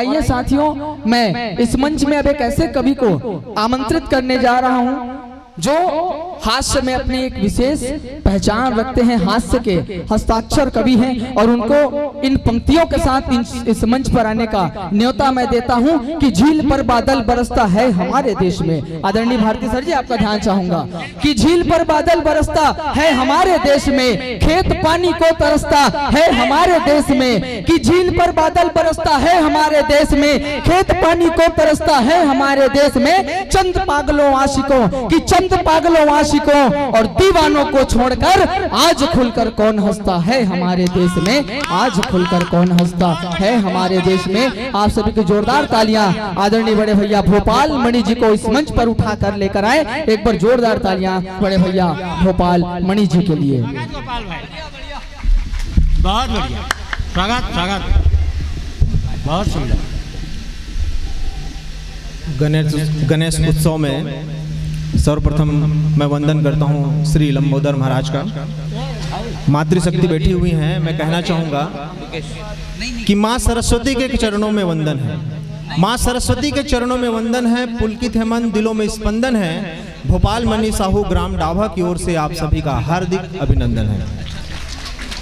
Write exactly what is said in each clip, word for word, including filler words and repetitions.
आइए साथियों, मैं इस मंच में अब एक ऐसे कवि को आमंत्रित करने जा रहा हूं जो हास्य में अपनी एक विशेष पहचान रखते हैं, हास्य के हस्ताक्षर कवि हैं, और उनको इन पंक्तियों के साथ इन, इस मंच पर आने का न्योता मैं देता हूं कि झील पर बादल बरसता है हमारे देश में। आदरणीय भारती सर जी, आपका ध्यान चाहूंगा कि झील पर बादल बरसता है हमारे देश में, खेत पानी को तरसता है हमारे देश में, कि झील पर बादल बरसता है हमारे देश में, खेत पानी को तरसता है हमारे देश में। चंद पागलों आशिकों, कि चंद पागलों आशिकों और दीवानों को छोड़कर आज खुलकर कौन हंसता है हमारे देश में, आज खुलकर कौन हंसता है हमारे देश में। आप सभी की जोरदार तालियां आदरणीय बड़े भैया भोपाल मणि जी को इस मंच पर उठा कर लेकर आए। एक बार जोरदार तालियां बड़े भैया भोपाल मणि जी के लिए। बहुत बढ़िया, स्वागत, स्वागत, बहुत सुंदर। गणेश गणेश उत्सव में सर्वप्रथम मैं वंदन करता हूं श्री लंबोदर महाराज का। मातृशक्ति बैठी हुई हैं, मैं कहना चाहूंगा कि माँ सरस्वती के चरणों में वंदन है, माँ सरस्वती के चरणों में वंदन है। पुलकित है मन, दिलों में स्पंदन है। भोपाल मनी साहू ग्राम डाभा की ओर से आप सभी का हार्दिक अभिनंदन है।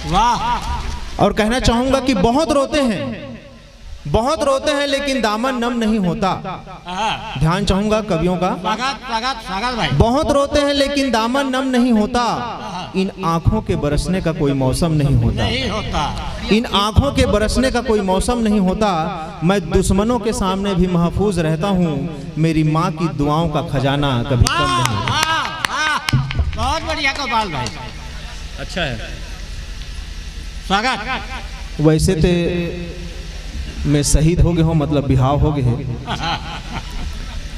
वाह। और कहना चाहूंगा कि बहुत रोते हैं, बहुत रोते हैं लेकिन दामन नम नहीं होता। ध्यान चाहूंगा कवियों का। स्वागत, स्वागत, स्वागत भाई। बहुत रोते हैं लेकिन दामन नम नहीं होता। इन आंखों के बरसने का कोई मौसम नहीं होता। नहीं होता। इन आंखों के बरसने का कोई मौसम नहीं होता। मैं दुश्मनों के सामने भी महफूज रहता हूँ। मेरी माँ की दुआओं का खजाना कभी कम नहीं होता। वाह, वाह, बहुत बढ़िया गोपाल भाई। अच्छा है। स्वागत। वैसे ते मैं शहीद हो गए हो, मतलब बिहाव हो गए है,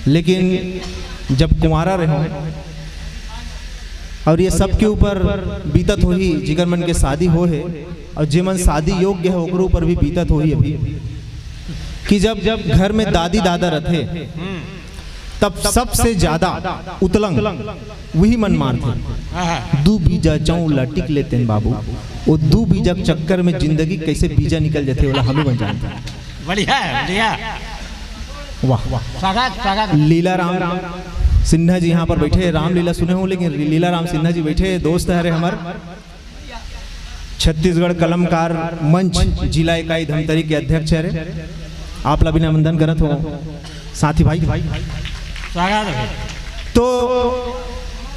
लेकिन जब कुंवारा रहे हो और ये सबके ऊपर बीतत होही, जिकर मन के शादी हो है और जे मन शादी योग्य है ओकरो ऊपर भी बीतत होही अभी, कि जब जब घर में दादी दादा रहते तब सबसे ज्यादा उतलंग वही मन मारथे। दू बीजा जौं ला टिक लेते हैं बाबू, वो दू बीजा के चक्कर में जिंदगी कैसे बीजा निकल जाते वाला हमें बन जानते हैं। बढ़िया है, बढ़िया। वाह वाह। स्वागत, स्वागत। लीला राम सिन्हा जी यहाँ पर बैठे हैं। रामलीला सुने हो लेकिन लीला राम सिन्हा जी बैठे हैं, दोस्त है हमारे। छत्तीसगढ़ कलमकार मंच जिला इकाई धमतरी के अध्यक्ष है रे। आप ला भी नमंदन करत हो साथी भाई। स्वागत है। तो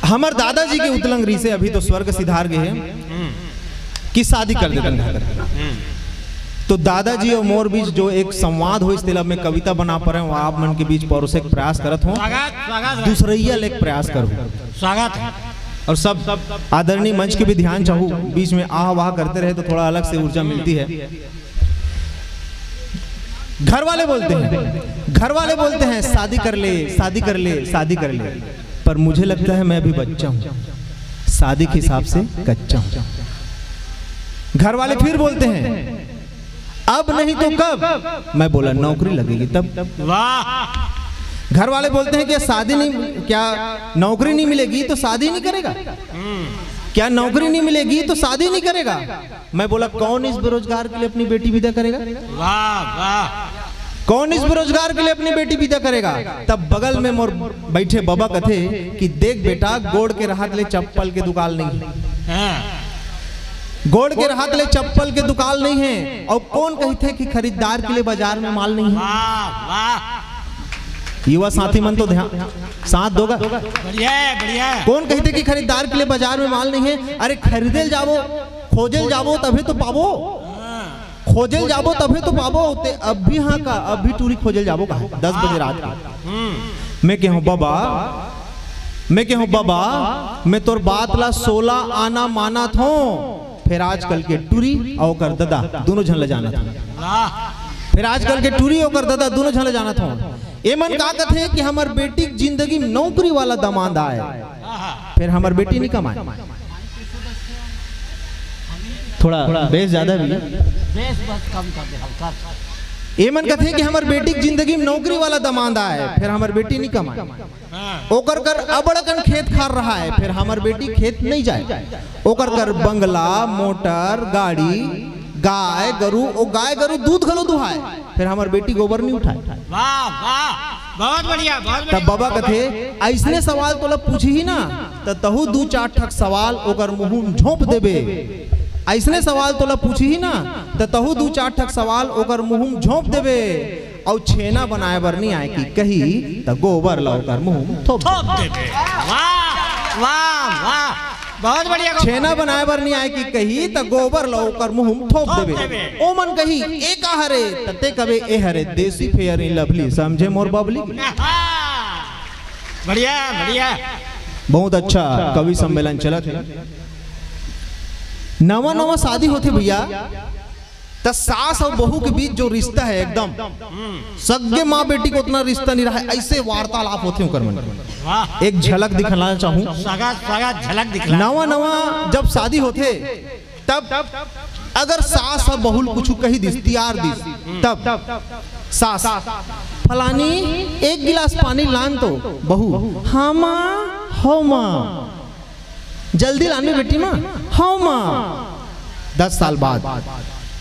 हमर दादाजी के उतलंग री से अभी तो स्वर्ग सिधार गए हैं कि शादी कर देते हैं। तो दादाजी और मोर बीच जो एक संवाद हो, इस तेला मैं कविता बना पा रहा हूँ, आप मन के बीच परोसे के प्रयास करत हो। स्वागत, स्वागत है। दूसरैया ले के प्रयास करूँ। स्वागत है। और सब आदरणीय मंच के भी ध्यान चाहू, बीच में आह वाह करते रहे तो थोड़ा अलग से ऊर्जा मिलती है। घर वाले बोलते हैं, घर वाले बोलते हैं शादी कर ले, शादी कर ले, शादी कर ले, पर मुझे लगता है मैं अभी बच्चा हूँ, शादी के हिसाब से कच्चा हूँ। घर वाले फिर बोलते हैं अब नहीं तो कब? मैं बोला नौकरी लगेगी तब। वाह। घर वाले बोलते हैं क्या शादी नहीं, क्या नौकरी नहीं मिलेगी तो शादी नहीं करेगा? क्या नौकरी नहीं मिलेगी तो शादी नहीं करेगा? मैं बोला कौन इस बेरोजगार के लिए अपनी बेटी विदा करेगा? वाह, वाह। कौन इस बेरोजगार के लिए अपनी बेटी विदा करेगा? तब बगल में मोर बैठे बाबा कथे कि देख बेटा, गोड़ के रहत ले चप्पल के दुकान नहीं है, हाँ। गोड़ के रहत ले चप्पल के दुकान नहीं है। और कौन कहते कि खरीदार के लिए बाजार में माल नहीं है? वाह, वाह। युवा साथी मन तो ध्यान साथ दोगा। बढ़िया है, बढ़िया है। कौन कहते कि खरीदार के लिए बाजार में माल नहीं है? अरे खरीदे ल जावो, खोजे ल जावो तभी तो पावो, खोजे ल जावो तभी तो पावो। ते अब भी हाँ का, अब भी टूरी खोजे ल जावो का दस बजे रात को। मैं कहूँ बाबा, मैं कहूँ बाबा, मैं तोर बात ला सोला आना मानत हों। फिर आजकल के टूरी और ओकर ददा दोनों झन ल जानत हों। वाह। फिर आजकल के टूरी ओकर ददा दोनों झन ल जानत हों। ए मन का कथे कि हमर बेटी के जिंदगी में नौकरी वाला दामाद आए, फिर हमर बेटी नहीं कमाए। थोड़ा बेस ज्यादा भी। बेस बस कम कर दे हल्का सा। ए मन कथे कि हमर बेटी के जिंदगी में नौकरी वाला दामाद आए, फिर हमर बेटी नहीं कमाए। ओकर कर अबड़ अकन खेत खार रहा है, फिर हमर बेटी खेत नहीं जाए। ओकर कर बंगला, मोटर, गाड़ी, गाय गरु, ओ गाय गरु दूध घलो दुहाय, फेर हमर बेटी गोबर नहीं उठाय। वाह, वाह, बहुत बढ़िया, बहुत बढ़िया। तब बबा कथे, "अइसने सवाल तोला पूछही ना, त तहू दू चार ठक सवाल ओकर मुंह म झोंप देबे। अइसने सवाल तोला पूछही ना, त तहू दू चार ठक सवाल ओकर मुंह म झोंप देबे। अउ छेना बनाए बर नहीं आय कि कही, त गोबर ला ओकर मुंह म थोप देबे।" वाह, वाह, वाह, बहुत बढ़िया। छेना बनाए बर नहीं आय कि कही, त गोबर ला ओकर मुंह म थोप देबे। ओमन कही, "ए का हरे?" त ते कबे, "ए हरे देसी Fair and Lovely, समझे मोर बबली।" बढ़िया, बढ़िया। बहुत अच्छा कवि सम्मेलन चलत हे। नवा नवा शादी होथे भैया, त सास अउ बहू के बीच जो रिश्ता हे एकदम, सग्गे माँ बेटी के ओतना रिश्ता नहीं रहय, अइसे वार्तालाप होथे ओकर मन के। वाह। एक झलक दिखलाना चाहूँ। सगा, सगा झलक दिखला। नवा नवा जब शादी होथे, तब अगर सास ह बहू ल कुछु कही दिस, तियार दिस, तब सास, "फलानी, एक गिलास पानी लान तो।" बहू, "हाँ माँ, हो माँ।" "जल्दी लानबे बेटी माँ।" "हव माँ।" दस साल बाद,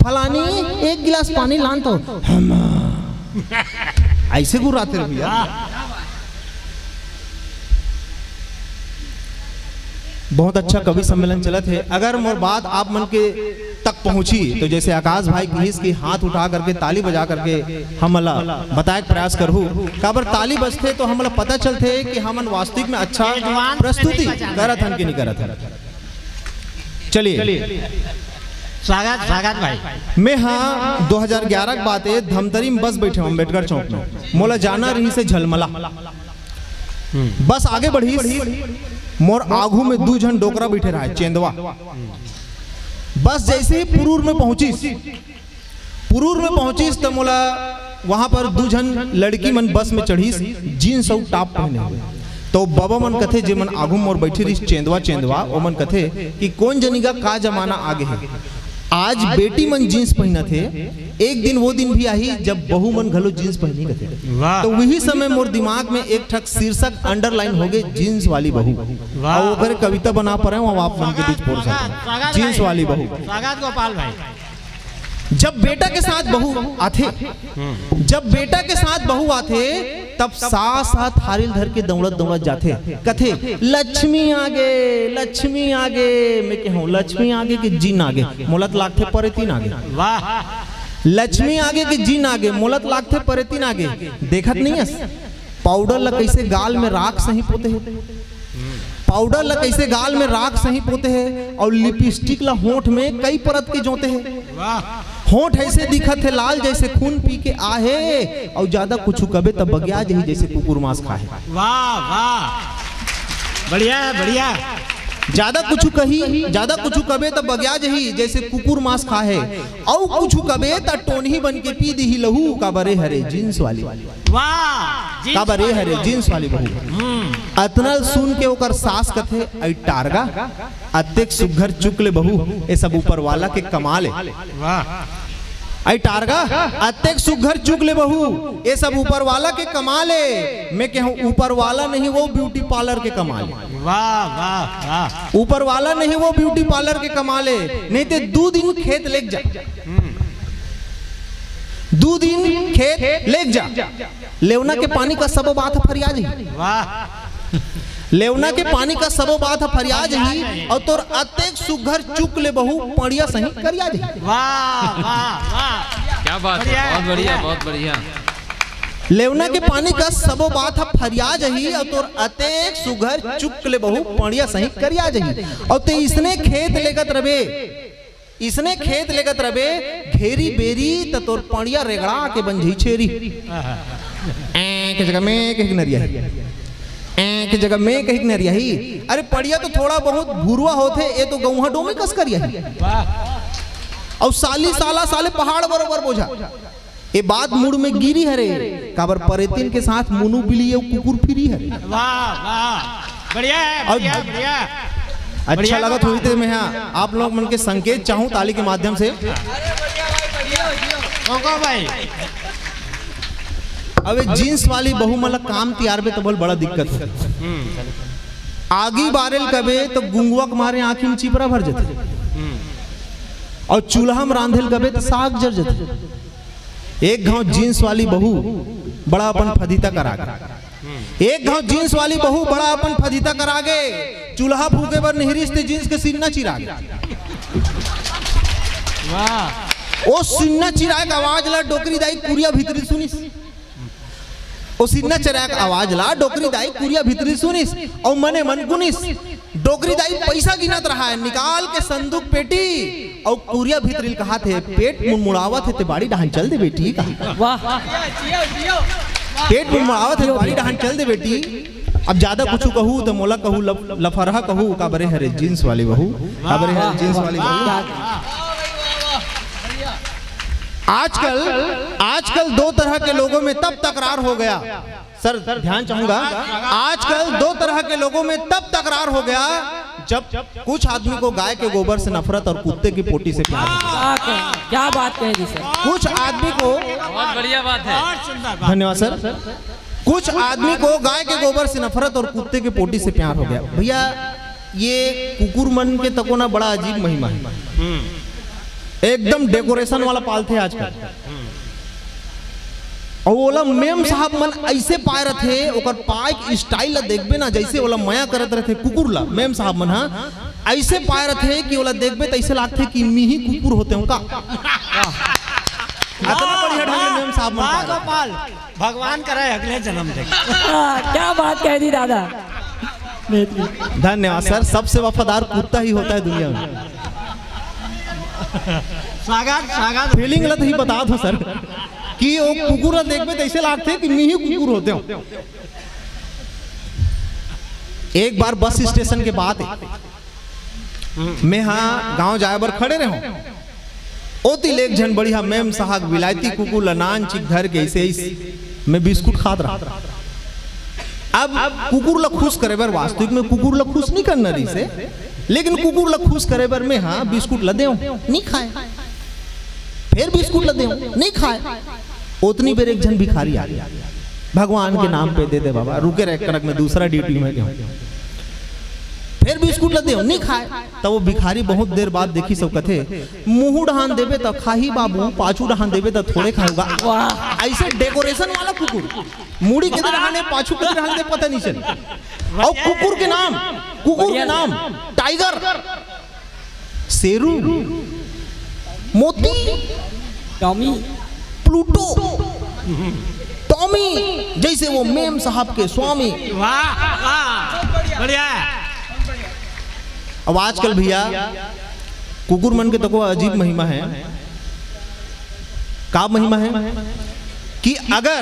"फलानी, एक गिलास पानी लान तो।" "हव माँ।" अइसे गुर्राथे रे भैया। बहुत अच्छा कवि सम्मेलन चलत हे। अगर मोर बात आप मन के तक पहुंची, तो जैसे आकाश भाई कहिस कि हाथ उठा करके, ताली बजा करके हमन ला बताए के प्रयास करहू। काबर ताली बजथे तो हमन ला पता चलथे कि हमन वास्तविक में अच्छा प्रस्तुति करत हन कि नहीं करत हन। चलिए, स्वागत, स्वागत भाई। मैं हाँ, दो हज़ार ग्यारह के बात हे, धमतरी में बस बैठे हूँ अम्बेडकर चौक में, मोला जाना रहिसे झलमला। बस आगे बढ़िस, मोर आगू में दू झन डोकरा बैठे रहय, चेंदवा। बस जैसे ही पुरूर में पहुंचिस, पुरूर में पहुंचिस त मोला वहां पर दू झन लड़की मन बस में चढ़िस, jeans अउ top पहने हुए। तो बबा मन कथे, जे मन आगू मोर बैठे रहिस चेंदवा चेंदवा, ओमन कथे कि कोन जनी गा का जमाना आ गे हे। आज बेटी मन jeans पहिनत हे, एक दिन वो दिन भी आही जब बहू मन घलो jeans पहिनही कथे। वाह। तो वही समय मोर दिमाग में एक ठक शीर्षक underline हो गे, jeans वाली बहू। वाह। अउ ओकर कविता बना परे हूँ, आप मन के बीच बोल सकते हैं। स्वागत, स्वागत jeans भाई। वाली बहू। स्वागत गोपाल भाई। जब बेटा के साथ बहू आथे, जब बेटा के साथ बहू आथे, तब सास ह थारी ल धर के दौड़त दौड़त जाथे, कथे, "लक्ष्मी आगे, लक्ष्मी आगे।" मैं कहूँ, "लक्ष्मी आगे कि जिन आगे?" मोला त लागथे परेतीन आगे। वाह। "लक्ष्मी आगे कि जिन आगे?" मोला त लागथे परेतीन आगे। देखत नहीं हस, पाउडर ला कइसे गाल में राख सही पोते हे, पाउडर ला कइसे गाल में राख सही पोते हे, अउ लिपस्टिक ला होंठ में कई परत के जोते हे। वाह। होंठ अइसे दिखत हे लाल जइसे खून पी के आहे, अउ जादा कुछु कबे त बगिया जही जइसे कुकुर मांस खाहे। वाह, वाह, बढ़िया, बढ़िया। जादा कुछु कही, जादा कुछु कबे त बगिया जही जइसे कुकुर मांस खाहे, अउ कुछु कबे त टोनही बन के पी दिही लहू, काबर ए हरे jeans वाली। वाह, jeans काबर ए वाली हरे बहू। Jeans वाली बहू। हम्म। अतना सुन के ओकर सास कथे, "अई टारगा, अतेक सुग्घर चुक ले बहू, ए सब ऊपर वाला के कमाल ए।" वाह। "अई टारगा, अतेक सुग्घर चुक ले बहू, ए सब ऊपर वाला के कमाल ए।" मैं कहूँ, "ऊपर वाला नहीं, वो beauty parlour के कमाल ए।" वाह, वाह, वाह। "ऊपर वाला नहीं, वो beauty parlour के कमाल ए, नहीं ते दू दिन खेत लेग जा।" हम्म। दू दिन खेत लेग जा, लेवना के पानी का सबो बात ह फरिया जही। वाह। लेवना के पानी का सबो बात ह फरिया जही, अउ तोर अतेक सुग्घर चुक ले बहू पड़िया सही करिया जही। वाह, वाह, वाह। क्या बात है, बढ़िया है, बहुत बढ़िया, बढ़िया है। बहुत बढ़िया। लेवना के पानी का सबो बात ह फरिया जही, अउ तोर अतेक सुग्घर चुक ले बहू पड़िया सही करिया जही। अउ ते इसने खेत लेगत रबे, इसने खेत लेगत रबे, घेरी बेरी त तोर पड़िया रेगड़ा के बन जही छेरी। ऐं के जगह में कहिक नरिया ही, ऐं के जगह में कहिक नरिया ही। अरे पड़िया तो थोड़ा बहुत भुरवा होथे, ए तो गौहा डोमे कस करिया ही। अउ साली साला साले पहाड़ बरोबर बोझा। ए बात मुड़ में गिरी हरे, काबर परेतिन के साथ मुनु बिली अउ कुकुर फिरी हरे। वाह, वाह, बढ़िया है, अउ बढ़िया, बढ़िया। अच्छा बढ़िया लगत गोपाल। होही ते मैं हाँ, आप लोग मन के संकेत चाहूँ ताली के माध्यम से। कोको भाई। अब ए jeans वाली बहू मन ला काम तियारबे तो बोल बड़ा दिक्कत हो। हम्म। आगी बारेल कबे तो गुंगवा के मारे आँखी में चिपरा भर जथे। हम्म। अउ चूल्हा म रांधे ल गबे त साग जर जथे। एक घांव जींस वाली बहू बड़ा अपन फदीता करा गे। एक घांव जींस वाली बहू बड़ा अपन फदीता करा गे, चूल्हा फूके बर निहरिस ते जींस के सिन्ना चिरा गे। वाह। ओ सिन्ना चिराए के आवाज ला डोकरी दाई कुरिया भीतरी सुनिस। ओ सिन्ना चिराए के आवाज ला डोकरी दाई कुरिया भीतरी सुनिस, अउ मने मन गुनिस। डोकरी दाई पैसा गिनत रहा है, निकाल के संदूक पेटी अउ कुरिया भीतरी ल कहाथे, "पेट मुड़मुड़ावत हे ते बाड़ी डहान चल दे बेटी," कहा। वाह। "पेट मुड़मुड़ावत हे, बाड़ी डहान चल दे बेटी।" अब ज्यादा कुछु कहू त मोला कहू लफ-, लफरहा कहू, का बरे हरे जींस वाली बहू, का बरे हरे जींस वाली बहू। आजकल, आजकल दो तरह के लोगों में तब तकरार हो गया। सर, ध्यान चाहूंगा, आजकल दो तरह के लोगों में तब तकरार हो गया, जब कुछ आदमी को गाय के गोबर से नफरत और कुत्ते की पोटी से प्यार हो गया। क्या कह-, क्या बात कह दी सर। कुछ आदमी को बहुत बढ़िया बात है। धन्यवाद सर। कुछ आदमी को गाय के गोबर से नफरत और कुत्ते की पोटी से प्यार हो गया। भैया, ये कुकुर मन के तको ना बड़ा अजीब महिमा है। एकदम डेकोरेशन वाला पालथे आजकल। अउ ओला मेम साहब मन ऐसे पाए रथे, ओकर पाए के स्टाइल ला देखबे ना, जैसे ओला मया करत रथे कुकुर ला। मेम साहब मन हा ऐसे पाए रथे कि ओला देखबे त ऐसे लागथे कि मीही कुकुर होते हो का। अतना बढ़िया ढंग ले मेम साहब मन वाह पाए रथे। गोपाल, भगवान करे अगले जन्म देख। हाँ, क्या बात कह दी दादा। धन्यवाद सर, सबसे वफादार कुत्ता ही होता है दुनिया में। स्वागत, स्वागत। फीलिंग ला तो ही बता दो सर कि वो कुकुर ला देखबे त ऐसे लागथे कि मीही कुकुर होते हो। एक बार बस स्टेशन के बात है, मैं हा गांव जाए बर खड़े रहे, ओती ले एक झन बढ़िया मेम साहब विलायती कुकुर ला नान चिक धर के ऐसे ही मैं बिस्कुट खात रहा। अब कुकुर ला खुश करे बर, वास्तविक में कुकुर ला खुश नहीं करना रहिसे, लेकिन कुकुर ला खुश करे बर मैं हा बिस्कुट ला देव, नहीं खाए। फिर बिस्कुट ला देव, नहीं खाए। ओतनी बेर एक झन भिखारी आ गया, "भगवान के नाम पे दे दे बाबा, रुके रहे, कनक में दूसरा ड्यूटी में गया।" फिर बिस्कुट ला देव, नहीं खाए। तब वो भिखारी बहुत देर बाद देखिस अउ कथे, "मुंह डहान देबे त खाही बाबू, पाछू डहान देबे त थोड़े खाहूगा।" वाह। ऐसे डेकोरेशन वाला कुकुर, मुड़ी के डहान हे, पाछू के डहान हे, पता नहीं चले। अउ कुकुर के नाम, कुकुर के नाम टाइगर, शेरू, मोती, टॉमी, प्लूटो, टॉमी, जैसे वो मेम साहब के स्वामी। वाह, वाह, बढ़िया है। अब आजकल भैया कुकुर मन के तको अजीब महिमा है। का महिमा है कि अगर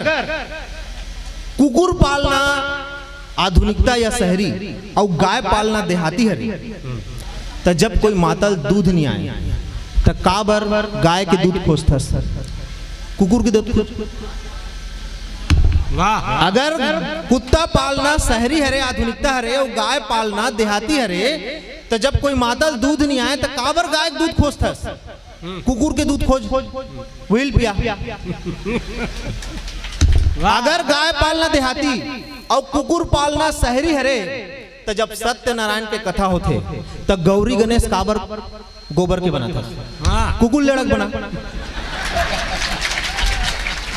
कुकुर पालना आधुनिकता या शहरी अउ गाय पालना देहाती हरे, त जब कोई मातल दूध नहीं आए, त काबर गाय के दूध खोजथस, कुकुर के दूध खोज? वाह। अगर कुत्ता पालना शहरी हरे, आधुनिकता हरे, अउ गाय पालना देहाती हरे, त जब कोई मातल दूध नहीं आए, त काबर गाय के दूध खोजथस? कुकुर के दूध खोज, वही ल पिया। वाह। अगर गाय पालना देहाती अउ कुकुर पालना शहरी हरे, त जब सत्यनारायण के कथा होथे, त गौरी गणेश काबर गोबर के बनाथस? वाह। कुकुर लेड़क बना,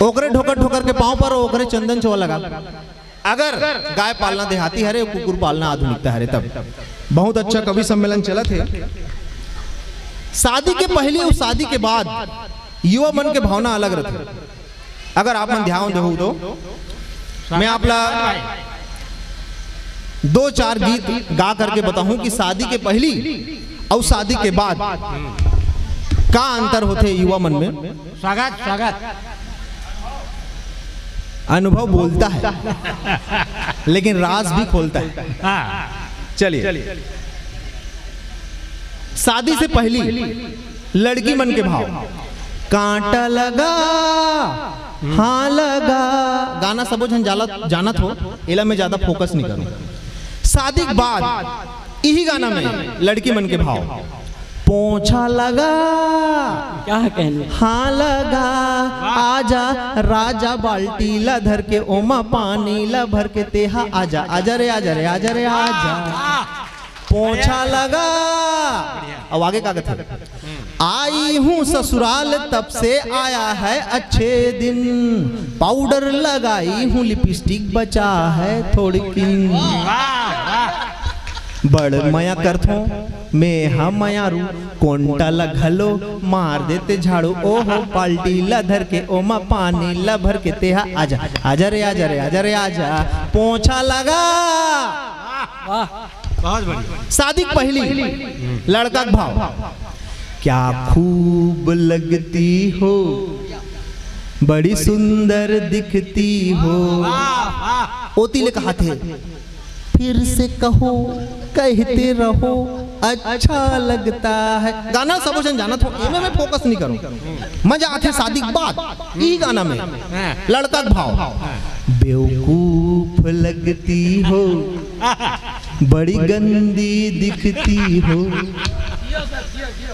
ओकरे ढोकर ढोकर के पांव पर, ओकरे चंदन चोवा लगा। अगर गाय पालना देहाती हरे, कुकुर पालना आधुनिकता हरे, तब बहुत अच्छा कवि सम्मेलन चलत हे। शादी के पहले अउ शादी के बाद युवा मन के भावना अलग रथे। अगर आप मन ध्यान देहू तो मैं आप ला दो चार गीत गा करके बताहूं कि शादी के पहली अउ शादी के बाद का अंतर होथे युवा मन में। स्वागत, स्वागत। अनुभव बोलता है, लेकिन राज भी खोलता है। हाँ। चलिए, शादी से पहली लड़की मन के भाव, "कांटा लगा, हाँ लगा।" गाना सबो झन जाला-, जानत हो, एला मैं ज्यादा फोकस नहीं करूं। शादी के बाद इही गाना में लड़की मन के भाव, "पोछा लगा।" क्या कहने? "हाँ लगा।" "आजा राजा, बाल्टी ला धर के, ओमा पानी ला भर के, तेहा आजा, आजा रे, आजा रे, आजा रे, आजा।" "पोछा लगा।" अब आगे का कथे? आई हूँ ससुराल, तब से आया है अच्छे दिन। पाउडर लगाई हूँ, लिपस्टिक बचा है थोड़किन। बड़ मया करथों मैं हा मयारू, कोंटा ला घलो मार देते झाड़ू। ओहो, बाल्टी ला धर के ओमा पानी ला भर के तेहा आजा, आजा रे, आजा रे, आजा रे, आजा। पोछा लगा। वाह। बहुत बढ़िया। शादी के पहली लड़का के भाव, क्या खूब लगती हो, बड़ी सुंदर दिखती हो। ओती ले कहाथे, फिर से कहो, कहते रहो, अच्छा लगता है। गाना सबो झन जानत हो, एमे मैं फोकस नहीं करूं। मजा आथे शादी के बाद ई गाना में। लड़का के भाव, बेवकूफ लगती हो, बड़ी गंदी दिखती हो,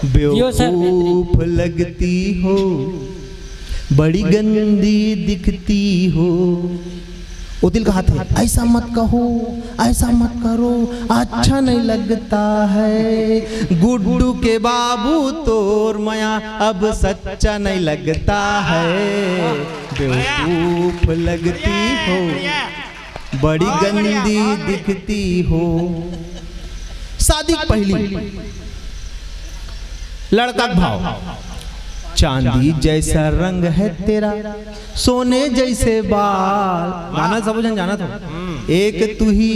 जियो सर। बेवकूफ लगती हो, बड़ी गंदी दिखती हो। ओती ले कहाथे, ऐसा मत कहो, ऐसा मत करो, अच्छा नहीं लगता है। गुड्डू के बाबू, तोर मया अब सच्चा नहीं लगता है। बेवकूफ लगती हो, बड़ी गंदी दिखती हो। शादी के पहली लड़का के भाव, चांदी जैसा रंग है तेरा, सोने जैसे बाल। गाना सबो झन जानत हो, एक तू ही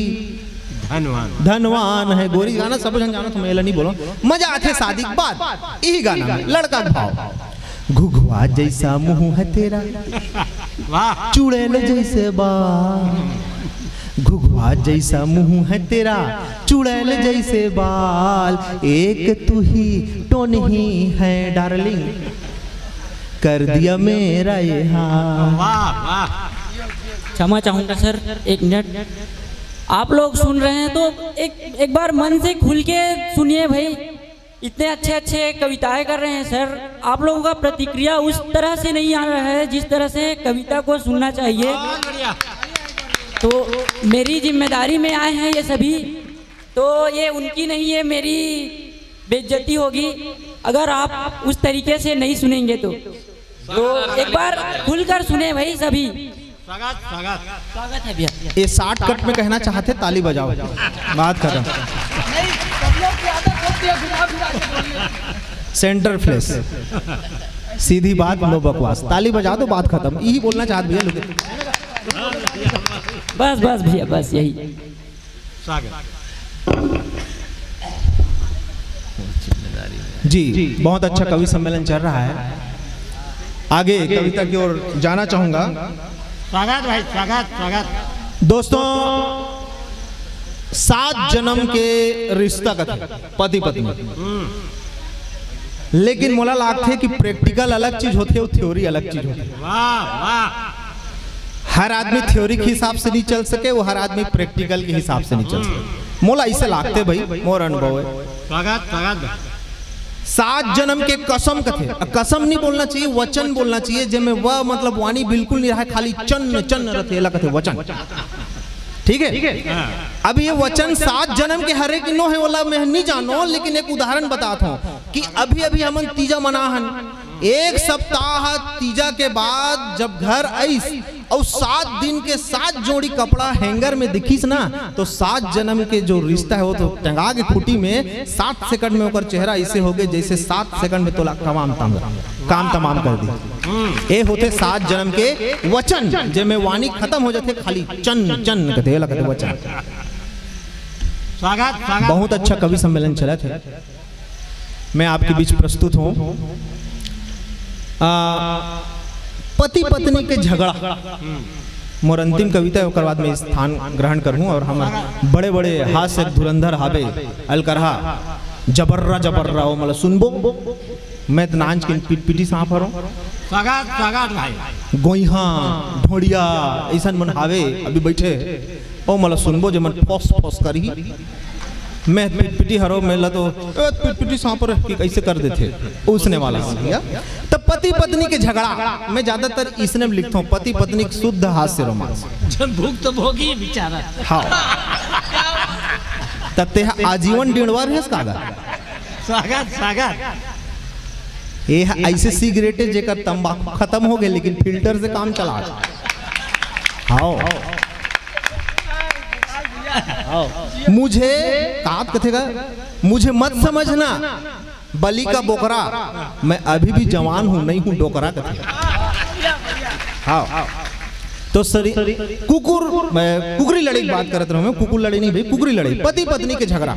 धनवान। धनवान है गोरी। गाना सबो झन जानत हो, मैं एला नहीं बोलो। मजा आथे शादी के बाद यही गाना में लड़का के भाव, घुघुआ जैसा मुंह है तेरा, वाह। चुड़ैल जैसे बाल। घुघुआ जैसा मुंह है तेरा, चुड़ैल जैसे बाल, एक तू ही टोनही है डार्लिंग, कर दिया मेरा ये हाल। वाह वाह। क्षमा चाहूंगा सर, एक मिनट। आप लोग सुन रहे हैं तो एक एक बार मन से खुल के सुनिए भाई। इतने अच्छे अच्छे कविताएं कर रहे हैं सर, आप लोगों का प्रतिक्रिया उस तरह से नहीं आ रहा है जिस तरह से कविता को सुनना चाहिए। बहुत बढ़िया। तो मेरी जिम्मेदारी में आए हैं ये सभी, तो ये उनकी नहीं, ये मेरी बेइज्जती होगी अगर आप उस तरीके से नहीं सुनेंगे तो। तो एक बार खुलकर सुने भाई सभी। स्वागत स्वागत। स्वागत है भैया। ये शॉर्टकट में कहना चाहते, ताली बजाओ, बात खत्म। सेंटर फ्रेश, सीधी बात, नो बकवास। ताली बजा दो, बात खत्म। यही बोलना चाहते भैया लोग। बस बस भैया, बस यही। स्वागत। जी, बहुत अच्छा कवि सम्मेलन चल रहा है। आगे कविता की ओर जाना चाहूंगा। स्वागत भाई, स्वागत स्वागत। दोस्तों, सात जन्म के रिश्ता कथे पति पत्नी, लेकिन मोला लागथे कि प्रैक्टिकल अलग चीज होथे और थ्योरी अलग चीज होथे। वाह वाह। हर आदमी थ्योरी के हिसाब से नहीं चल सके, वो हर आदमी प्रैक्टिकल के हिसाब से नहीं चल सके। मोला ऐसे लागथे भाई, मोर अनुभव है। स्वागत स्वागत भाई। सात जन्म के कसम कथे। कसम नहीं बोलना चाहिए, वचन बोलना चाहिए, जेमे व मतलब वाणी बिल्कुल नहीं रहे, खाली चन्न चन्न रथे, एला कथे वचन। ठीक है? अब ये वचन सात जन्म के हरे कि नो है, ओला मैं नहीं जानो, लेकिन एक उदाहरण बतात हूँ कि अभी अभी हमन तीजा मना हन, एक सप्ताह तीजा के बाद जब घर आइस, अउ सात दिन के सात जोड़ी कपड़ा हैंगर में दिखिस ना, तो सात जन्म के जो रिश्ता है, वो तो टंगा के खूंटी में, सात सेकंड में ओकर चेहरा ऐसे हो गए, जैसे सात सेकंड में तोला काम तमाम, काम तमाम कर दी। ए होथे सात जन्म के वचन, जेमे वाणी खत्म हो जाथे, खाली चन्न चन्न कथे, एला कथे वचन। स्वागत स्वागत। बहुत अच्छा कवि सम्मेलन चलत हे, मैं आपके बीच प्रस्तुत हूँ। आ, पति पत्नी के झगड़ा, मोर अंतिम कविता है, ओकर बाद में स्थान ग्रहण करूँ। और हम बड़े बड़े हास्य धुरंधर हाबे, अलकरहा, जबर्रा जबर्रा, ओ मतलब सुनबो, मैं त नाच के पिटपिटी सांप हरो, स्वागत स्वागत भाई। गोइहा, ढोड़िया, ऐसन मन हावे अभी बैठे, ओ मतलब सुनबो, जे मन फस फस करही। मैं पिटपिटी हरो, मैं ला तो, ए, पिटपिटी सांप रे, कि कैसे कर देथे, उसने वाला हो गया। तब पति पत्नी के झगड़ा, मैं ज्यादातर इसने में लिखता हूँ, पति पत्नी के शुद्ध हास्य रोमांस। जब भूख तो भोगी बेचारा। हाँ। तब ते आजीवन डिंडवा रहे कागा। स्वागत स्वागत। ये ह-, ऐसे सिगरेट हे जेकर तंबाकू खत्म हो गए, लेकिन फिल्टर से काम चला। हाँ। मुझे, का कथे गा, मुझे मत समझना बलि का बोकरा, मैं अभी भी जवान हूँ, नहीं हूँ डोकरा, कथे। हाँ। तो सरी, कुकुर, मैं कुकरी लड़ई के बात करत रहूँ, मैं कुकुर लड़ई नहीं भाई, कुकरी लड़ई, पति पत्नी के झगड़ा।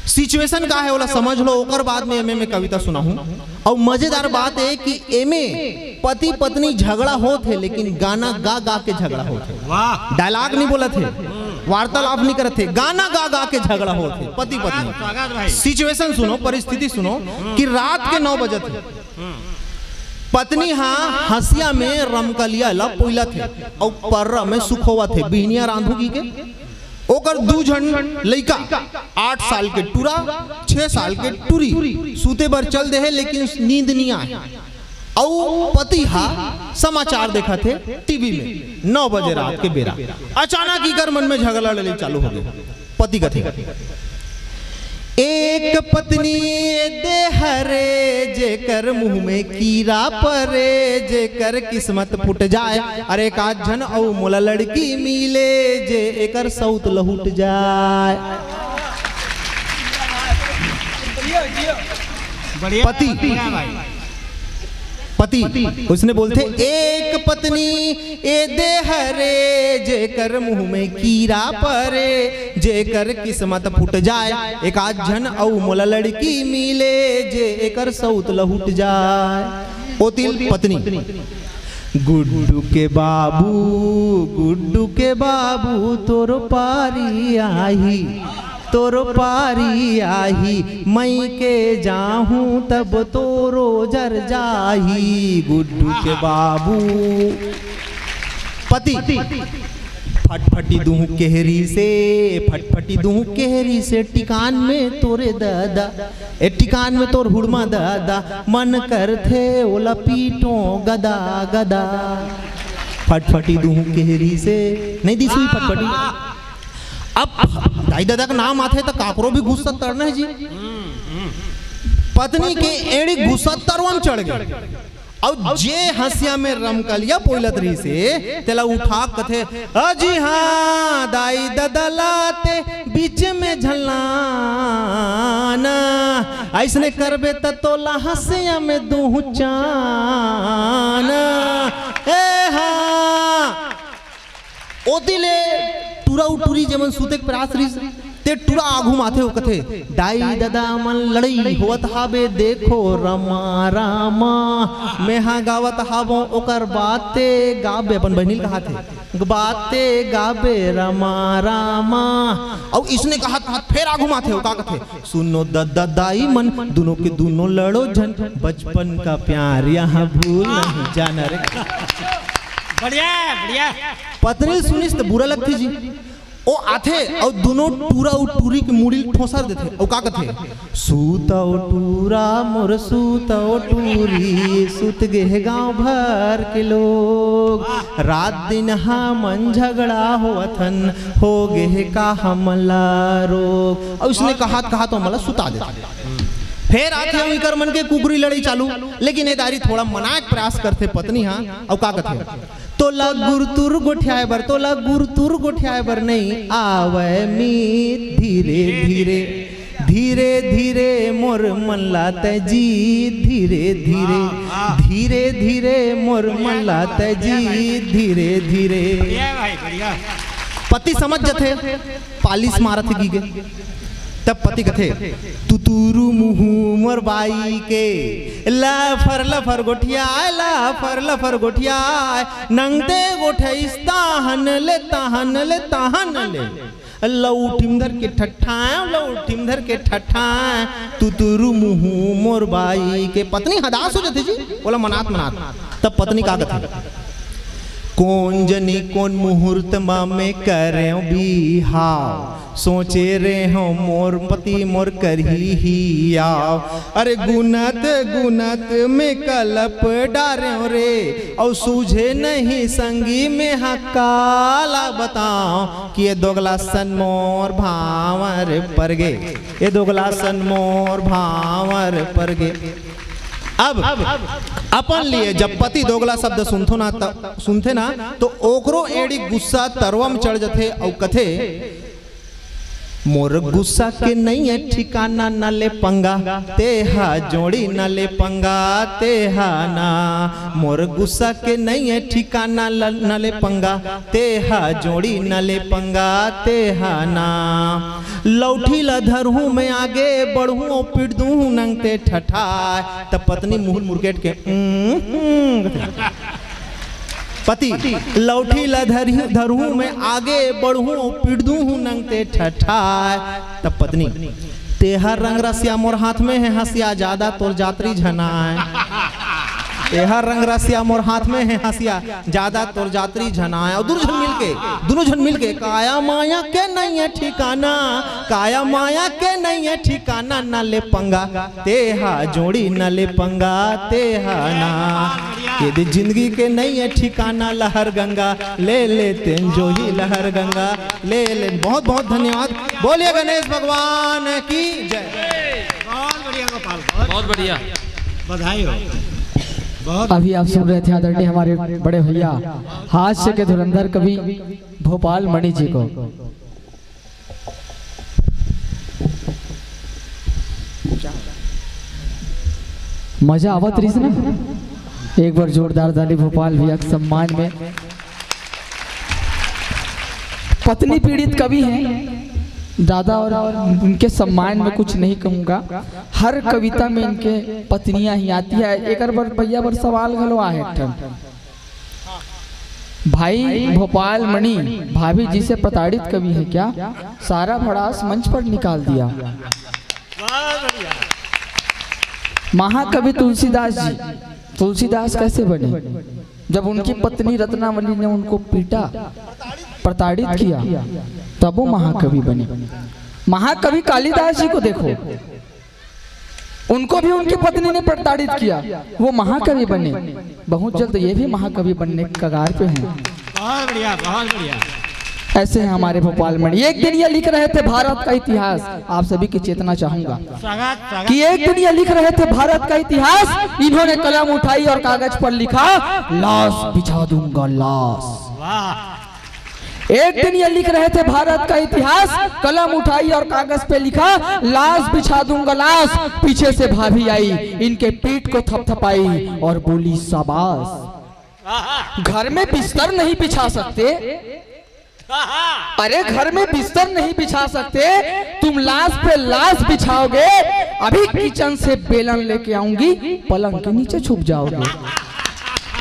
सिचुएशन का है, ओला समझ लो, ओकर बाद में एमे मैं कविता सुनाहूँ। और मजेदार बात है कि एमे पति पत्नी झगड़ा होत हे, लेकिन गाना गा गा के झगड़ा होत हे। वाह। डायलॉग नहीं बोलत हे, वार्तालाप नहीं करत हे, गाना गा गा के झगड़ा होत हे पति पत्नी। सिचुएशन सुनो, परिस्थिति सुनो कि रात के नौ बजत हे, पत्नी हा हंसिया में रमकलिया ला पोइलत हे, अउ पर्रा में सुखोवत हे, बिहनिया रांधू की के। ओकर दू झन लइका, आठ साल के टूरा, छह साल के टूरी, सूते बर चल दे हे, लेकिन नींद नहीं आए। अउ पति हा समाचार देखत हे टीवी में, नौ बजे रात के बेरा। अचानक इकर मन में झगड़ा लड़ई चालू हो गए। पति कथे, एक पत्नी ए दे हरे, जेकर मुंह में कीरा परे, जेकर किस्मत फूट जाए, अरे एक आध झन अउ मोला लड़की मिले, जे एकर सौत लहुट जाए। बढ़िया, पति। बढ़िया भाई। पति, उसने बोलथे, एक पत्नी ए दे हरे, जेकर मुंह में कीरा परे, जेकर किस्मत फूट जाए, एक आध झन अउ मोला लड़की मिले, जे एकर सौत लहुट जाए। ओतिल पत्नी, गुड्डू के बाबू, गुड्डू के बाबू, तोर पारी आही, तोर पारी आही, मइके जाहूं तब तोरो जर जाही, गुड्डू के बाबू। पति, फटफटी दूं केहरी से, फटफटी दूं केहरी से, टिकान में तोरे दादा, ए टिकान में तोर हुड़मा दादा, मन करथे ओला पीटो गदा गदा। फटफटी दूं केहरी से, नहीं दी सुई फटफटी। अब दाई ददा का नाम आथे त काकरो भी गुस्सा तड़ना है जी। पत्नी के एड़ी गुस्सा तरवा म चढ़ गए। अउ जे हंसिया में रमकलिया पोइलत रहिसे, तेला उठा कथे, अजी हाँ, दाई ददा लाते बीच में झलाना, ऐसने करबे त तोला हंसिया में दूहचाना। ए हाँ, ओती ले टूरा अउ टूरी जेमन सूते के प्रयास रहिस, ते टूरा आघू माथे हो कथे, दाई ददा मन लड़ई होवत हाबे, देखो रमा रामा, मेहा गावत हाबो ओकर बाते गाबे, अपन बहिनी ल कहाथे, बाते गाबे रमा रामा। अउ इसने कहात कहात फेर आघू माथे हो, का कथे, सुनो ददा दाई मन, दोनों के दोनों लड़ो झन, बचपन का प्यार यहाँ भूल नहीं जाना रे। बढ़िया, बढ़िया। पत्नी सुनिस त बुरा लगथे जी। ओ आथे अउ दोनों टूरा अउ टूरी के मुड़ी ल ठोसर देथे अउ का कथे, सूत अउ टूरा मोर सूत अउ टूरी, सूत गे हे गांव भर के लोग। रात दिन हमन झगड़ा होवथन, हो गे हे का हमला रोग। अउ इसने कहात कहात ओमन ला सुता देथे। फेर आथे अउ इकर मन के कुकरी लड़ई चालू, लेकिन ए दारी थोड़ा मनाए के प्रयास करथे पत्नी हा, अउ का कथे, तोला गुरतुर गोठियाए बर, तोला गुरतुर गोठियाए बर नहीं आवय मीत, धीरे धीरे, धीरे धीरे मोर मन ला तय जीत, धीरे धीरे, धीरे धीरे मोर मन ला तय जीत, धीरे धीरे। बढ़िया भाई, बढ़िया। पति समझ जथे, पालिश मारत हे गीगे। तब पति कथे, तुतुरु मुहूं मोर बाई के, लफर लफर गोठियाए, लफर लफर गोठियाए, नंगते गोठइस ताहन ले, ताहन ले, ताहन ले। लौठिम धर के ठठाए, लौठिम धर के ठठाए, तुतुरु मुहूं मोर बाई के। पत्नी हदास हो जथे जी, ओला मनात मनात। तब पत्नी का कथे, कोन जनी कोन मुहूर्त म मैं करेंव बिहाव, सोचे रेहेंव मोर पति मोर करही हियाव। अरे गुनत गुनत मैं कलप डारेंव रे, अउ सूझे नहीं संगी मैं हा काला बतांव, कि ये दोगला सन मोर भांवर परगे, ये दोगला सन मोर भांवर परगे। अब अपन लिए जब पति दोगला शब्द सुनथो ना, त, सुनथे ना, तो ओकरो एड़ी गुस्सा तरवा म चढ़ जथे अउ कथे, मोर गुस्सा के नइये ठिकाना, न ले पंगा, तेहा जोड़ी न ले पंगा, तेहा ना। मोर गुस्सा के नइये ठिकाना, ल-, न ले पंगा, तेहा जोड़ी न ले पंगा, तेहा ना। लौठी ला धरहूं मैं आगे बढ़हूं, अउ पीट दूं नंग ते ठठाय। त पत्नी मुंह ल मुरकेट के, "उम्म, उम्म," कथे। पति, लौठी ला धरहूं, धरहूं मैं आगे बढ़हूं, अउ पीट दूं नंग ते ठठाय। तब पत्नी, तेहा रंग रसिया मोर हाथ में हे हंसिया, ज्यादा तोर जातरी झनाय। तेहा रंग रसिया मोर हाथ में हे हंसिया, ज्यादा तोर जातरी झनाय। अउ दुनों झन मिलके, दुनों झन मिलके, काया माया के नइये ठिकाना, काया माया के नइये ठिकाना, न ले पंगा, तेहा जोड़ी न ले पंगा, तेहा ना। ये दे जिंदगी के नइये ठिकाना, लहर गंगा ले ले तेन जोही, लहर गंगा ले ले। बहुत बहुत धन्यवाद। बोलिए गणेश भगवान की जय। बहुत बढ़िया गोपाल, बहुत बहुत बढ़िया। बधाई हो। बहुत अभी आप सुन रहे थे आदरणीय हमारे बड़े भैया, हास्य के धुरंधर कवि भोपाल मणि जी को। मजा आवत रहिस ना? एक बार जोरदार ताली भोपाल भैया के सम्मान में। पत्नी पीड़ित कवि हैं दादा, और उनके सम्मान में कुछ नहीं कहूँगा। हर कविता में इनके पत्नियां ही आती है। एक बार भैया बर सवाल घलो आहे एक ठन। भाई भोपाल मणि, भाभी जी से प्रताड़ित कवि है क्या? सारा भड़ास मंच पर निकाल दिया। महाकवि तुलसीदास जी, तुलसीदास कैसे बने? जब उनकी पत्नी रत्नावली ने उनको पीटा, प्रताड़ित किया, तब वो महाकवि बने। महाकवि कालिदास जी को देखो, उनको भी उनकी पत्नी ने प्रताड़ित किया, वो महाकवि बने। बहुत जल्द ये भी महाकवि बनने के कगार पे हैं। बहुत बढ़िया, बहुत बढ़िया। ऐसे हैं हमारे भोपाल मणि। एक दिन ये लिख रहे थे भारत का इतिहास, आप सभी की चेतना चाहूंगा स्वागत, स्वागत। कि एक दिन ये लिख रहे थे भारत का इतिहास, इन्होंने कलम उठाई और कागज पर लिखा, लाश बिछा दूंगा, लाश। वाह। एक दिन ये लिख रहे थे भारत का इतिहास, कलम उठाई और कागज पे लिखा, लाश बिछा दूंगा लाश। पीछे से भाभी आई, इनके पीठ को थपथपाई और बोली, शाबाश। घर में बिस्तर नहीं बिछा सकते? अरे, घर में बिस्तर नहीं बिछा सकते, तुम लाश पे लाश बिछाओगे। अभी किचन से बेलन लेके आऊंगी, पलंग के नीचे छुप जाओगे।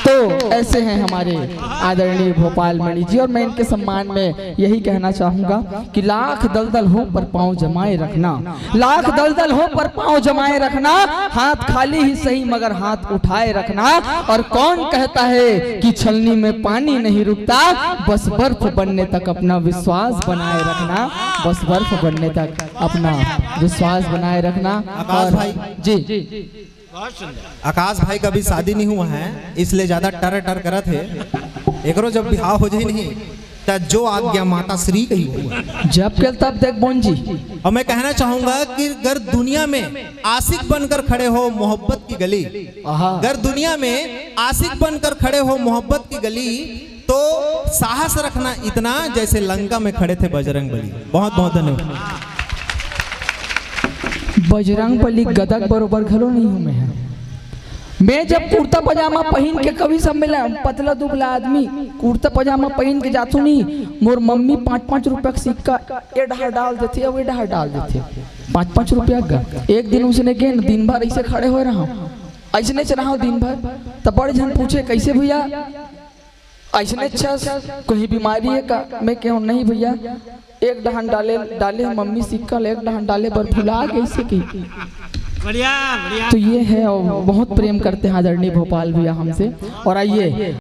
तो ऐसे हैं हमारे आदरणीय भोपाल मणि जी, और मैं इनके सम्मान में यही कहना चाहूंगा कि लाख दलदल हो पर पांव जमाए रखना, लाख दलदल हो पर पांव जमाए रखना, हाथ खाली ही सही मगर हाथ उठाए रखना। और कौन कहता है कि छलनी में पानी नहीं रुकता, बस बर्फ बनने तक अपना विश्वास बनाए रखना, बस बर्फ बनने तक अपना विश्वास बनाए रखना। आकाश और भाई। जी। बहुत सुंदर। आकाश भाई का भी शादी नहीं हुआ है, इसलिए ज्यादा टर टर करत हे। एकरो जब बिहाव हो जाए नहीं, त जो आज्ञा माता श्री कही हो। जब के तब देख बोन जी। और मैं कहना चाहूंगा कि अगर दुनिया में आशिक बनकर खड़े हो मोहब्बत की गली, आहा। अगर दुनिया में आशिक बनकर खड़े हो मोहब्बत की गली, तो साहस रखना इतना जैसे लंका में खड़े थे बजरंग बली। बहुत बहुत धन्यवाद। बजरंग बली गदक बरोबर घलो नहीं हूं मैं। मैं जब कुर्ता पजामा पहिन के कवि सम्मेलन, पतला दुबला आदमी कुर्ता पजामा पहिन के जाथू नहीं, मोर मम्मी पाँच पाँच रुपया का सिक्का ए डहार डाल देथे अउ ए डहार डाल देथे। पाँच पाँच रुपया का। एक दिन उसने गेन दिन भर ऐसे खड़े हो रहा हूँ, ऐसने च रहा हूँ दिन भर। तब बड़े झन पूछे, "कैसे भैया?" अइसने अच्छा, कोई बीमारी है का? मैं कहूँ, "नहीं भैया, एक डहान डाले, डाले मम्मी सिक्का ल एक डहान डाले बर भुला गई से की।" बढ़िया, बढ़िया। तो ये है, और बहुत प्रेम करते हैं आदरणीय भोपाल भैया हमसे। और आइए,